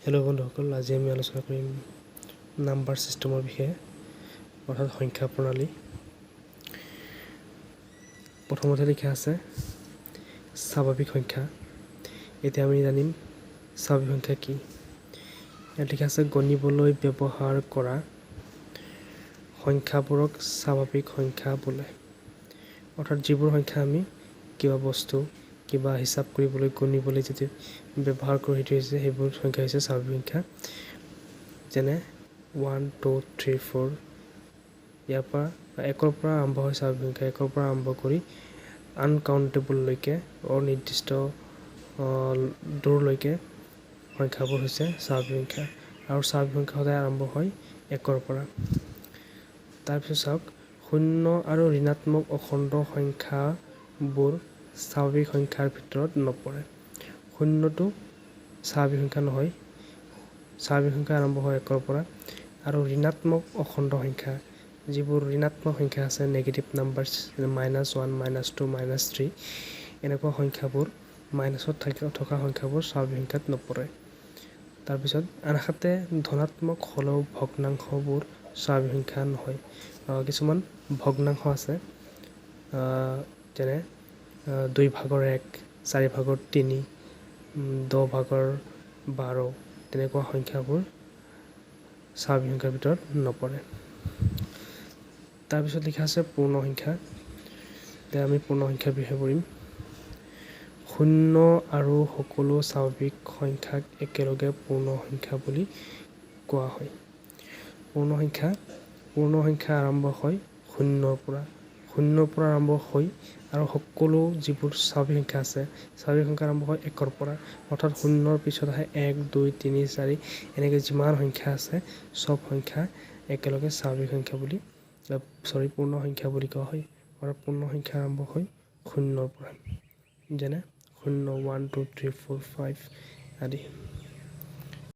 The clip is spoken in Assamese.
হেল্ল' বন্ধুসকল, আজি আমি আলোচনা কৰিম নাম্বাৰ ছিষ্টেমৰ বিষয়ে, অৰ্থাৎ সংখ্যা প্ৰণালী। প্ৰথমতে লিখা আছে স্বাভাৱিক সংখ্যা। এতিয়া আমি জানিম স্বাভাৱিক সংখ্যা কি। ইয়াত লিখা আছে গণিবলৈ ব্যৱহাৰ কৰা সংখ্যাবোৰক স্বাভাৱিক সংখ্যা বোলে। অৰ্থাৎ যিবোৰ সংখ্যা আমি কিবা বস্তু কিবা হিচাপ কৰিবলৈ গণিবলৈ যিটো ব্যৱহাৰ কৰোঁ, সেইটো হৈছে সেইবোৰ সংখ্যা হৈছে স্বাভাৱিক সংখ্যা। যেনে 1, 2, 3, 4, ইয়াৰ পৰা একৰ পৰা আৰম্ভ হয় স্বাভাৱিক সংখ্যা। একৰ পৰা আৰম্ভ কৰি আনকাউণ্টেবললৈকে, অনিৰ্দিষ্ট দূৰলৈকে সংখ্যাবোৰ হৈছে স্বাভাৱিক সংখ্যা। আৰু স্বাভাৱিক সংখ্যা সদায় আৰম্ভ হয় একৰ পৰা। তাৰপিছত চাওক, শূন্য আৰু ঋণাত্মক অখণ্ড সংখ্যাবোৰ স্বাভাৱিক সংখ্যাৰ ভিতৰত নপৰে। শূন্যটো স্বাভাৱিক সংখ্যা নহয়, স্বাভাৱিক সংখ্যা আৰম্ভ হয় একৰ পৰা। আৰু ঋণাত্মক অখণ্ড সংখ্যা, যিবোৰ ঋণাত্মক সংখ্যা আছে, নেগেটিভ নাম্বাৰ্ছ, -1, -2, -3, এনেকুৱা সংখ্যাবোৰ, মাইনাছত থকা সংখ্যাবোৰ স্বাভাৱিক সংখ্যাত নপৰে। তাৰপিছত আনহাতে ধনাত্মক হ'লেও ভগ্নাংশবোৰ স্বাভাৱিক সংখ্যা নহয়। কিছুমান ভগ্নাংশ আছে, যেনে 1/2, 3/4, 10/12, তেনেকুৱা সংখ্যাবোৰ স্বাভাৱিক সংখ্যাৰ ভিতৰত নপৰে। তাৰপিছত লিখা আছে পূৰ্ণ সংখ্যা। এতিয়া আমি পূৰ্ণ সংখ্যাৰ বিষয়ে পঢ়িম। শূন্য আৰু সকলো স্বাভাৱিক সংখ্যাক একেলগে পূৰ্ণ সংখ্যা বুলি কোৱা হয়। পূৰ্ণ সংখ্যা আৰম্ভ হয় শূন্যৰ পৰা, শূন্যৰ পৰা আৰম্ভ হৈ আৰু সকলো যিবোৰ স্বাভাৱিক সংখ্যা আছে, স্বাভাৱিক সংখ্যা আৰম্ভ হয় একৰ পৰা। অৰ্থাৎ শূন্যৰ পিছত আহে 1, 2, 3, 4, এনেকৈ যিমান সংখ্যা আছে চব সংখ্যা একেলগে স্বাভাৱিক সংখ্যা বুলি, চৰি, পূৰ্ণ সংখ্যা বুলি কোৱা হয়। আৰু পূৰ্ণ সংখ্যা আৰম্ভ হয় শূন্যৰ পৰা, যেনে শূন্য, 1, 2, 3, 4, 5 আদি।